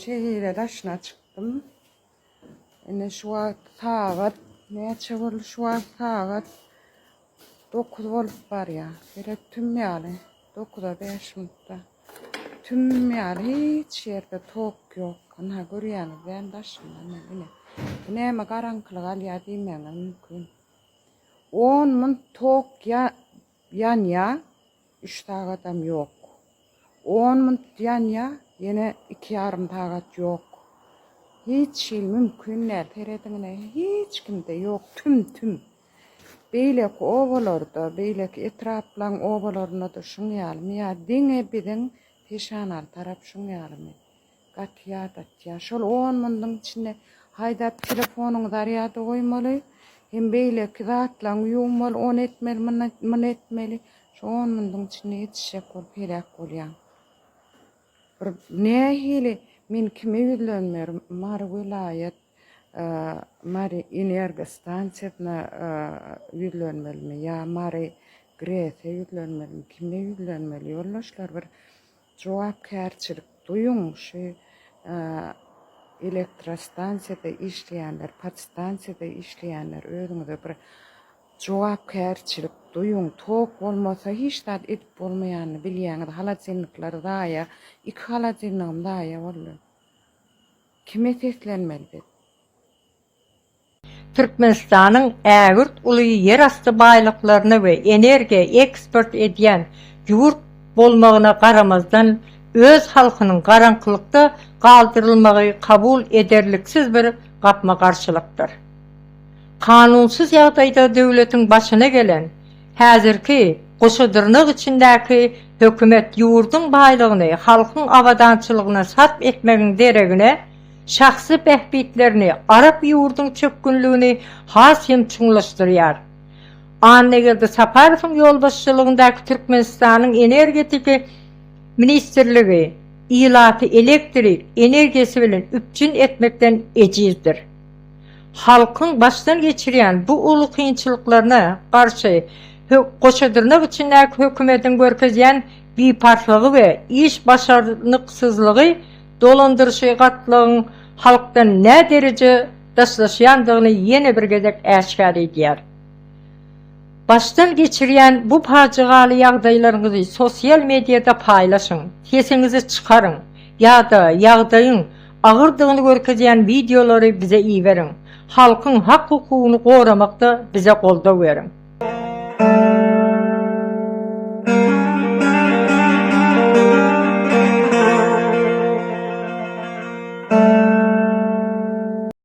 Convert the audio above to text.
şeýle daşyna çykdym. Ine şu wagt sagat näçe boldy şu wagt sagat 9 bolup barýar. Gerek tüm ýaly 9-a 5 minutda. Tüm ýaly hiç ýerde tok ýok. Ynha görýäňiz däl daşyndan ine. Bu näme garaňkylyk alýar diýmegiňiz mümkin. 10 munt tok ýanýar. Üç sagadam ýok. On munt ýanýa, ýene iki ýarym sagat ýok. Hiç hili mümkin däl, serediň ine, hiç kimde ýok, tüm-tüm. Beýleki obalarda, beýleki etraplaň obalarynda-da şuň ýalymy ýa diňe biziň Peşanaly tarap şuň ýalymy? Gaty ýadatýar. Şol on munduň içinde haýdap telefonyňy zarýada goýmaly, hem beýleki zatlaryňy ýuwmaly, ony etmeli, muny etmeli. Şo on munduň içinde ýetişjek bolup heläk bolýaň. Bir nähili men kime ýüzlenmeli? Mary welaýat Mary energo stansiýasyna ýüzlenmelimi ýa Mary GRES-e ýüzlenmelimi? Kime ýüzlenmeli? Ýoldaşlar bir Jogapkärçilik duýuň şu elektrostansiýada işleýänler, podstansiýada işleýänler özüňize bir jogapkärçilik duýuň. Tok bolmasa hiç zat edip bolmaýanyny bilýäňiz. Holodilnikler zaýa, iki holodilnigim zaýa boldy. Kime seslenmeli biz? Türkmenistanyň ägirt uly ýerasty baýlyklaryny we energiýa eksport edýän ýurt bolmagyna garamazdan, öz halkynyň garaňkylykda galdyrylmagy kabul ederliksiz bir gapma-garşylykdyr. Kanunsyz ýagdaýda döwletiň başyna gelen häzirki goşa dyrnak içindäki hökümet ýurduň baýlygyny halkyň abadançylygyna sarp etmegiň deregine, şahsy bähbitlerini arap ýurduň çökgünligini has hem çuňlaşdyrýar. Annageldi Saparowyň ýolbaşçylygyndaky Türkmenistanyň Energetiki ministrligi ilaty elektrik energiýasy bilen üpjün etmekden ejizdir. Halkyň başdan geçirýän bu uly kynçylyklaryna garşy goşa dyrnak içindäki hökümetiň görkezýän biparhlygy we iş başarnyksyzlygy dolandyryşy gatlagyň halkdan nädereje daşlaşýandygyny ýene bir gezek äşgär edýär. Başdan geçirýän bu pajygaly ýagdaýlaryňyzy sosial mediada paýlaşyň, sesiňizi çykaryň ýa-da ýagdaýyň agyrdygyny görkezýän wideolary bize iberiň. Halkyň hak-hukugyny goramakda bize goldaw beriň.